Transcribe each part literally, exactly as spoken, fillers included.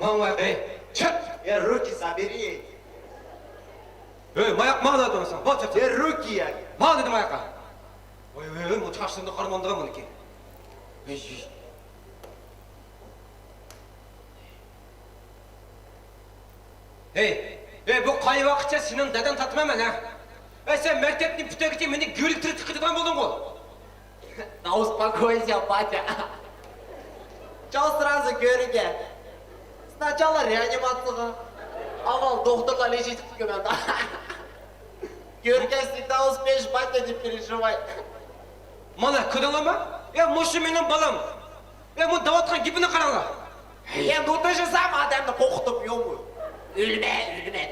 ماڭ ماياققا، ھەي، چىق! يا، руки забери. ھەي، ماياق، ماڭ دەۋاتىمەن ساڭا. بول، چىق، چىق. يا، руки يا. ماڭ دېدىم ماياققا. ۋاي، ۋاي، ۋاي، بۇ چاچلىرىنى قارىمامدىغان بۇنىڭكى. ھەي. ھەي، ھەي، بۇ قايۋاققىچە سېنىڭ دەدەڭ تارتىمەن مەن، ھە؟ ھەي، سەن مەكتەپنى پۈتتۈرگىچە مېنى گۆرۈگە تىرىپ چىقىرىدىغان بولدۇڭغۇ؟ Да успокойся, батя. Чё сразу гөріге? Сначала реанимацияға. Авал доктор ла лечить қылып келмеді. Гөрге всегда успеешь, батя, не переживай. مانا، كۆردۈڭلارمۇ؟ يا، مۇشۇ مېنىڭ بالام. يا، بۇ دەۋاتقان گېپىنى قاراڭلار. يا، ну ты же сам ئادەمنى قورقۇتۇپ يومۇ. ئۆلمە، ئۆلمە.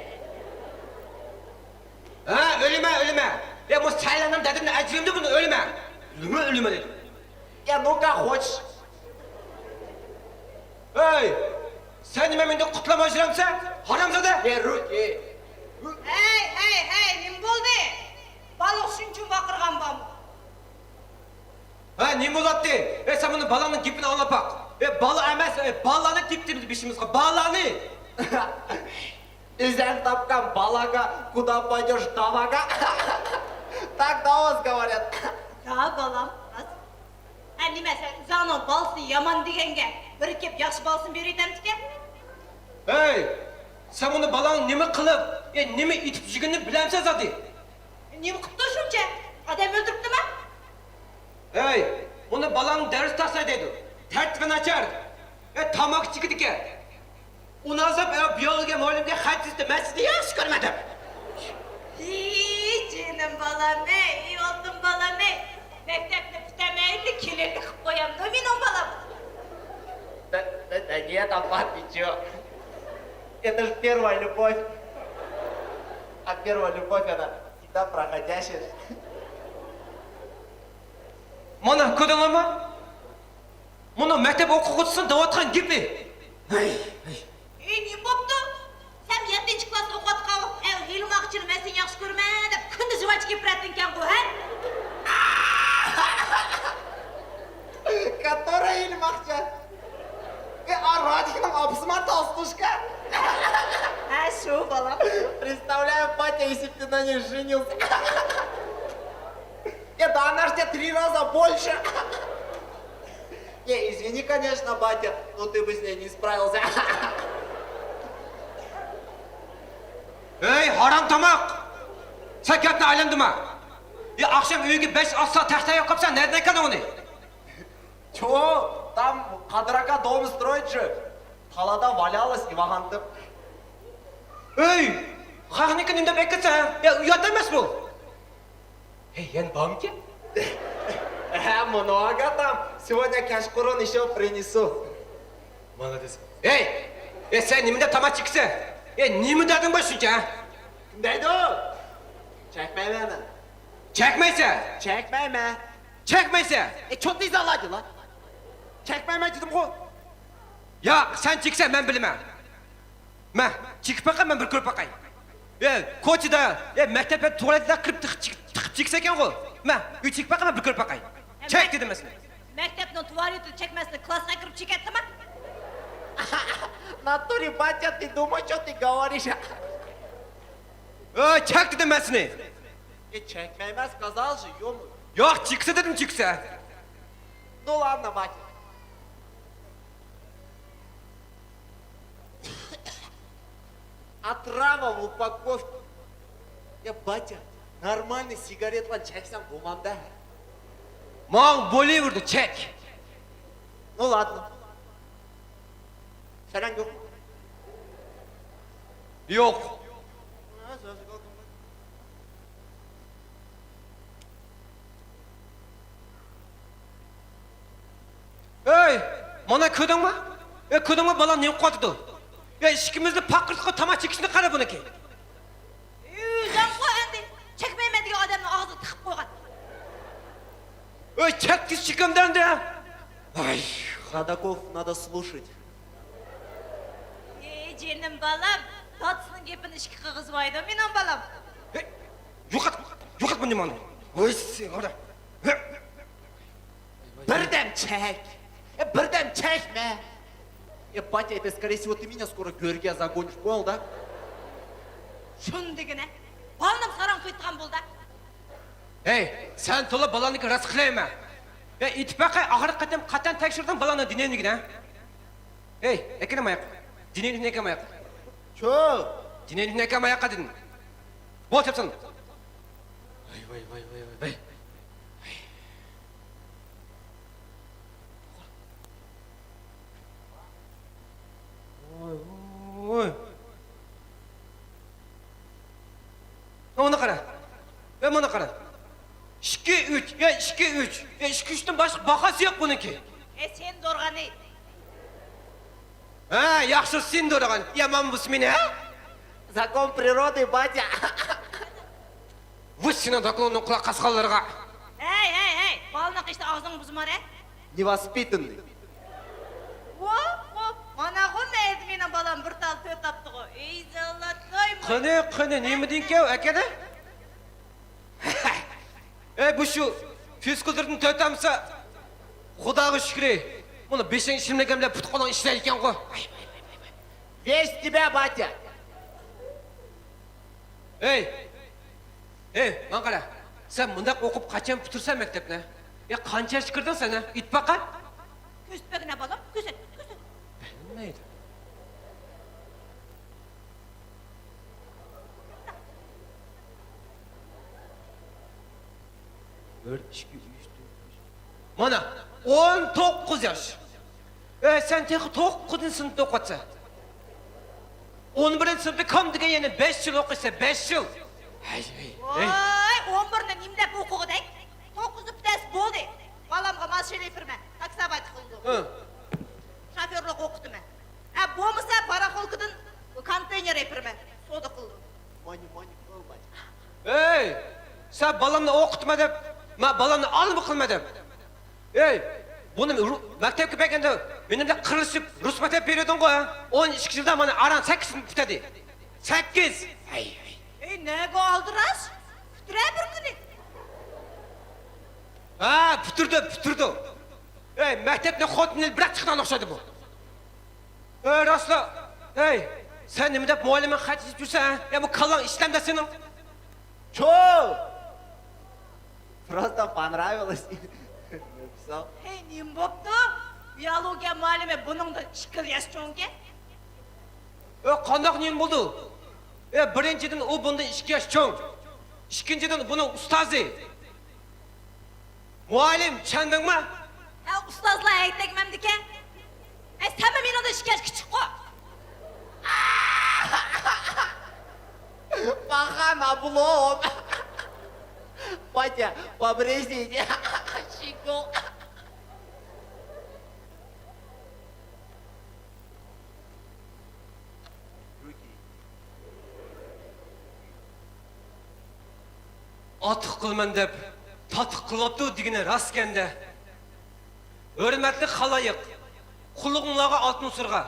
ھە، ئۆلىمە، ئۆلىمە. يا، بۇ سايلانغان دەدىمنى ئەجىلىمدە بۇنى ئۆلىمە. ئۆلىمە، ئۆلىمە دېدىم. يا، ну как хочешь. ھەي، سەن نېمە مېنى قۇتلىماي يۈرەمسەن، ھارامزادە؟ يا، руки. ھەي، ھەي، ھەي، نېمە بولدى؟ بالىغا شۇنچە ۋارقىرىغان بارمۇ؟ ھە، نېمە بولاتتى؟ ئەي، سەن مۇنۇ بالاڭنىڭ گېپىنى ئاڭلاپ باق. ئەي، بالا ئەمەس، ئەي، بالىلارنى تېپىپتىمىز بېشىمىزغا، بالىلارنى! ئۆزەڭ تاپقان بالاغا كۇدا پايدۇش داۋاغا. Так, да, говорят. يا بالام، راست. ھە، نېمە، سەن ئۆزۈڭنىڭ بالىسىنى يامان دېگەنگە بىر كېپ ياخشى بالىسىنى بېرىۋېتەمتىكەن؟ ھەي، سەن مۇنۇ بالاڭنى نېمە قىلىپ، ئەي، نېمە ئېتىپ يۈرگىنىنى بىلەمسەن زادى؟ نېمە قىپتۇ شۇنچە؟ ئادەم ئۆلتۈرۈپتىمۇ؟ ھەي، ئۇنى بالاڭ دەرس تاشلاي دەيدۇ. تەرتىپى ناچار. ھەي، تاماكا چېكىدىكەن. ئۇنى ئازاب، ھەي، بىيولوگىيە مۇئەللىمىگە خەت يېزىپ، مەن سىزنى ياخشى كۆرمەيمەن دەپ. ھىي، جېنىم بالام، ھەي، ئالتۇن بالام، ھەي. مەكتەپنى پۈتەلمەيلا كېلىنلىك قىلىپ قويامدۇ مېنىڭ بالام؟ Да, да, да нет, а папе чё? Это же первая любовь. А первая любовь, она всегда проходящая. مانا، كۆردۈڭلارمۇ؟ مۇنۇ مەكتەپ ئوقۇغۇچىسىنىڭ دەۋاتقان گېپى. ھەي، ھەي. ئى، نېمە بوپتۇ؟ سەن يەتتىنچى كلاستا ئوقۇۋاتقان ۋاقىت، ئەي، ھېلى ماقچىنى مەن سېنى ياخشى كۆرىمەن دەپ كۈندە زىۋاچ گەپىرەتتىڭكەنغۇ، ھە؟ Которая ھېلى ماقچى؟ ئى، ئا، رادىكنىڭ ئاپىسىما толстушка. ھە، شۇ، بالام. Представляю, батя, если б ты на ней женился. Я, да она ж тебя три раза больше. Не, извини, конечно, батя, но ты бы с ней не справился. ھەي، ھارام تاماق! سەن گەپنى ئايلاندۇرما. يا، ئاخشام ئۆيگە بەش ئالتە سائەت تەختە يوقاپسەن، نەدىن ئەكەلدىڭ ئۇنى؟ Чё, там Кадыракаға дом строить же. Талада валялась, يىغىۋالدىم. ھەي، خەقنىڭكىنى نېمە دەپ ئەكەلسەن، ھە؟ يا، ئۇيات ئەمەس بۇ. ھەي، يەنە بارمىكىن؟ ھە، много там. Сегодня кешқурун ещё принесу. مولادېس. ھەي! ھەي، سەن نېمە دەپ تاماكا چېكىسەن؟ ھەي، نېمە دەردىڭ بار شۇنچە، ھە؟ كىم دەيدۇ؟ چەكمەيمەن مەن. چەكمەيسەن؟ چەكمەيمەن. چەكمەيسەن؟ ئە، چوتنى ئىزاھلايدىلا. چەكمەيمەن دېدىمغۇ. ياق، سەن چېكىسەن، مەن بىلىمەن. مە، چېكىپ باقاي، مەن بىر كۆرۈپ باقاي. ئە، كوچىدا، ئە، مەكتەپ ۋە تۇالېتلەر قىلىپ تىقىپ چېك-، تىقىپ چېكىسەكەنغۇ. مە، ئۆي چېكىپ باقاي، مەن بىر كۆرۈپ باقاي. چەك دېدىم مەن سېنى. مەكتەپنىڭ تۇالېتىدا چەكمەسنى كلاسقا كىرىپ چېكەتتىما؟ ناتۇرى باتيا، ты думай, чё ты говоришь. ئە، چەك دېدىم مەن سېنى. ئە، چەكمەيمەن، сказал же, ё-моё. ياق، چېكىسە دېدىم، چېكىسە. Ну ладно, батя. Отрава в упаковке. يا باتيا، نورمالنىي سىگارېتلارنى چەكسەڭ بولمامدا؟ ماڭا بولۇۋېرىدۇ، چەك. Ну ладно. سەنەڭ يوق؟ يوق. ئەي، مانا كۆردۈڭمۇ؟ ئەي، كۆردۈڭمۇ، بالام نېمە قىلىۋاتىدۇ؟ ئەي، ئىككىمىزنى پاقىرتقا تاماكا چېكىشنى قارا بۇنىڭكى. ئۆزۈڭ قوي ئەمدى، چەكمەيمەن دېگەن ئادەمنىڭ ئاغزىغا تىقىپ قويغان. ئەي، چەكتى چېكىمدە ئەمدى. ئاي، خاداكوف، надо слушать. ئەي، جېنىم بالام، دادىسىنىڭ گېپىنى ئىشقا قىلغۇزمايدۇ مېنىڭ بالام. ھەي، يوقات، يوقات بۇنى مانا. ۋاي، سېنى. بىردەم چەك، بىردەم چەكمە. Э, батя, это, скорее всего, ты меня скоро گۆرگە загонишь, понял, да? شۇندىگىنە. بالىنىم ساراڭ قىلىدىغان بولدى. ھەي، سەن تولا بالانىڭكى راست قىلەيمە. ھەي، ئېيتىپ باقاي، ئاخىرقى قېتىم قاچان تەكشۈردۈڭ بالانى دىنىنىڭكىنى؟ ھەي، ئەكەلمەيەق. دىنىنىڭكىنى ئەكەلمەيەق. چو! دىنىنىڭكىنى ئەكەلمەيەق دېدىم. بول، چاپسان. ۋاي، ۋاي، ۋاي، ۋاي، ۋاي، ۋاي. ۋاي، ۋاي. مانا قارا. ۋە مانا قارا. ئىككى، ئۈچ، يا ئىككى، ئۈچ. يا ئىككى، ئۈچتىن باشقا باھاسى يوق بۇنىڭكى. ئە، سېنى دورىغان. ھە، ياخشى سېنى دورىغان. يامان بۇسمىنە. Закон природы, батя. ۋۇ سېنىڭ داكۇڭنىڭ قۇلاق قاسقانلىرىغا. ھەي، ھەي، ھەي، بالىنىڭ قېشىدا ئاغزىڭنى بۇزماڭ ھە. Невоспитанный. ۋوھ، ۋوھ، مانا غۇ مەيدە مېنىڭ بالام بىر تال تۆت ئاپتىغۇ. ئەي زاللا تويمۇ. قېنى، قېنى، نېمە دېگەن ئەكەدە؟ ئەي، بۇ شۇ فىزكۇلتۇردىن تۆت ئامسا، خۇداغا شۈكرى. مانا بېشىڭ ئىشلىمىگەن بىلەن پۇت قولۇڭ ئىشلەيدىكەنغۇ. Весь тебя, батя. ھەي! ھەي، ماڭا قارا. سەن مۇنداق ئوقۇپ قاچان پۈتتۈرسەن مەكتەپنى؟ يا قانچە ياشقا كىردىڭ سەن، ھە؟ ئېيتىپ باققا. كۆرسىتىپ بەرگىنە بالام، كۆرسەت، كۆرسەت. بىلمەيدۇ. بىر، ئىككى، ئۈچ، تۆت، بەش. مانا، ئون توققۇز ياش. ئەي، سەن تېخى توققۇزىنچى سىنىپتا ئوقۇۋاتىسەن. ئون بىرىنچى سىنىپتا كام دېگەن يەنە بەش يىل ئوقۇيسەن، بەش يىل. ھەي، ھەي، ھەي. ۋاي، ئون بىرنى نېمە دەپ ئوقۇغۇدەك؟ توققۇزنى پۈتتۈرسە بولدى. بالامغا ماشىنا ئېلىپ بېرىمەن، تاكساۋايت قىلىدۇ. ھە. شوفېرلىق ئوقۇتىمەن. ھە، بولمىسا باراخولكىدىن كونتېينېر ئېلىپ بېرىمەن، سودا قىلىدۇ. مانى، مانى قىلماي. ھەي، سەن بالامنى ئوقۇتما دەپ، مەن بالامنى ئالىم قىلما دەپ. ھەي، بۇنى رۇ-، مەكتەپكە بەرگەندە مېنىڭ بىلەن قىرىلىشىپ رۇسۇم ئېلىپ بېرىدىڭغۇ، ھە؟ ئون ئىككى يىلدا مانا ئاران سەككىز سىنىپ پۈتتى. سەككىز! ھەي، ھەي. ئەي، نەگە ئالدىراش؟ پۈتتۈرە بىر كۈنى. ھە، پۈتتۈردى، پۈتتۈردى. ئەي، مەكتەپنى خوتۇنى بىراق چىقىدىغان ئوخشايدۇ بۇ. ئەي، راستلا. ئەي، سەن نېمە دەپ مۇئەللىمنى خەت يېزىپ يۈرسەن، ھە؟ يا بۇ كاللاڭ ئىشلەمدە سېنىڭ؟ چو! Просто понравилось. Написал. ھەي، نېمە بوپتۇ؟ بىيولوگىيە مۇئەللىمى بۇنىڭدىن ئىككى يىل ياش چوڭكەن. ئە، قانداق نېمە بولدى؟ ئە، بىرىنچىدىن، ئۇ بۇندىن ئىككى ياش چوڭ. ئىككىنچىدىن، بۇنىڭ ئۇستازى. مۇئەللىم، چۈشەندىڭمۇ؟ ھە، ئۇستازلار ھەيدەكمەمدىكەن. ئەي، سەنمۇ مېنىڭدىن ئىككى ياش كىچىكقۇ. Похана, облом. Батя, побрезни. Щегол. ئاتىق قىلىمەن دەپ تاتلىق قىلىۋاپتۇ دېگىنى راستكەندە. ھۆرمەتلىك خالايىق، قۇلىقىڭلارغا ئالتۇن سۇرغا.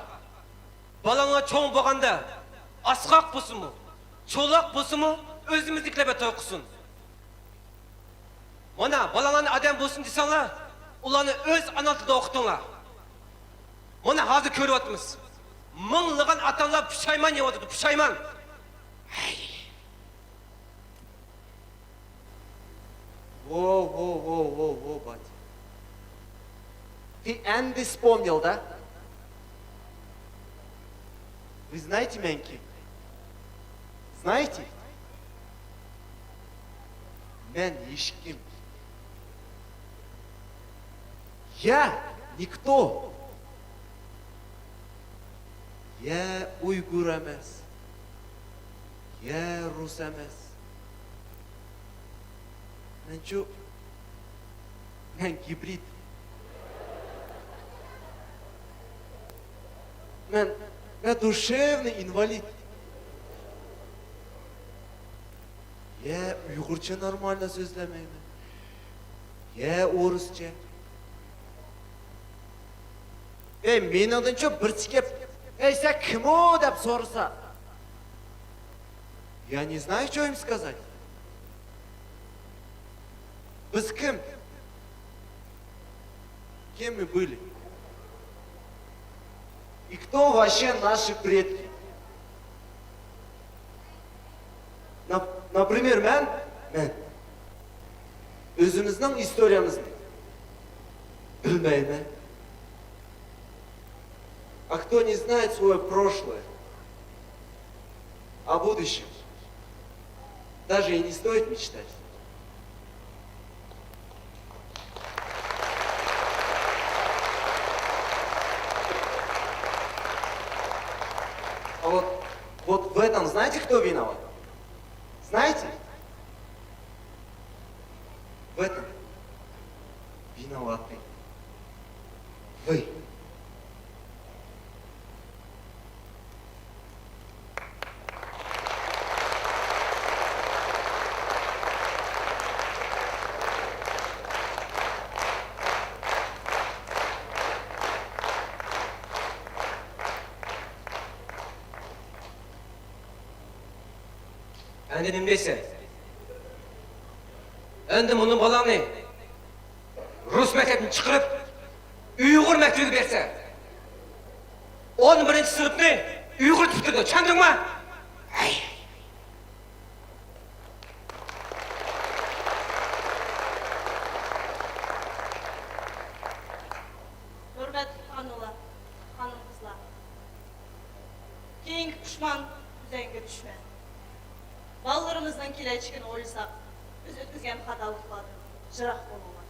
بالاڭلار چوڭ بولغاندا ئاسقاق بولسىمۇ، چولاق بولسىمۇ، ئۆزىمىزنىڭكىلەر بىلەن توي قىلسۇن. مانا، بالاڭلارنى ئادەم بولسۇن دېسەڭلار، ئۇلارنى ئۆز ئانا تىلىدا ئوقۇتۇڭلار. مانا، ھازىر كۆرۈۋاتىمىز. مىڭلىغان ئاتا-ئانىلار پۇشايمان يەۋاتىدۇ، پۇشايمان. ھەي. Во, во, во, во, во, батя. Ты энди вспомнил, да? Вы знаете, мэн ким? Знаете? Мэн ешким. Я никто. Я уйгур эмес. Я рус эмес. Мэнчу, мэн гибрид. Мэн, мэн душевный инвалид. Я уйгурча нормально сёзлемеймен. Я орусча. Эй, менинъдинчу бирчи кеп, эй, сен ким о деп сораса, я не знаю, что им сказать. Биз ким? Кем мы были? И кто вообще наши предки? Нап-, например, مەن، مەن ئۆزىمىزنىڭ ئىستورىيەمىزنى بىلمەيمەن. А кто не знает свое прошлое, о будущем даже и не стоит мечтать. А вот, вот в этом знаете, кто виноват? Знаете? В этом виноваты вы. ئەمدى نېمە دەيسەن؟ ئەمدى مۇنۇ بالاڭنى رۇس مەكتەپتىن چىقىرىپ، ئۇيغۇر مەكتىۋىگە بەرسە، ئون بىرىنچى سىنىپنى ئۇيغۇر پۈتتۈرىدۇ، چۈشەندىڭمۇ؟ ھەي! ھۆرمەتلىك خانىملار، خانىم-قىزلار، كېيىنكى پۇشمان ئۆزەڭگە دۈشمەن. بالىلىرىمىزنىڭ كېلەچىكىنى ئويلىساق، بىز ئۆتكۈزگەن خاتالىقلاردىن يىراق بولۇڭلار.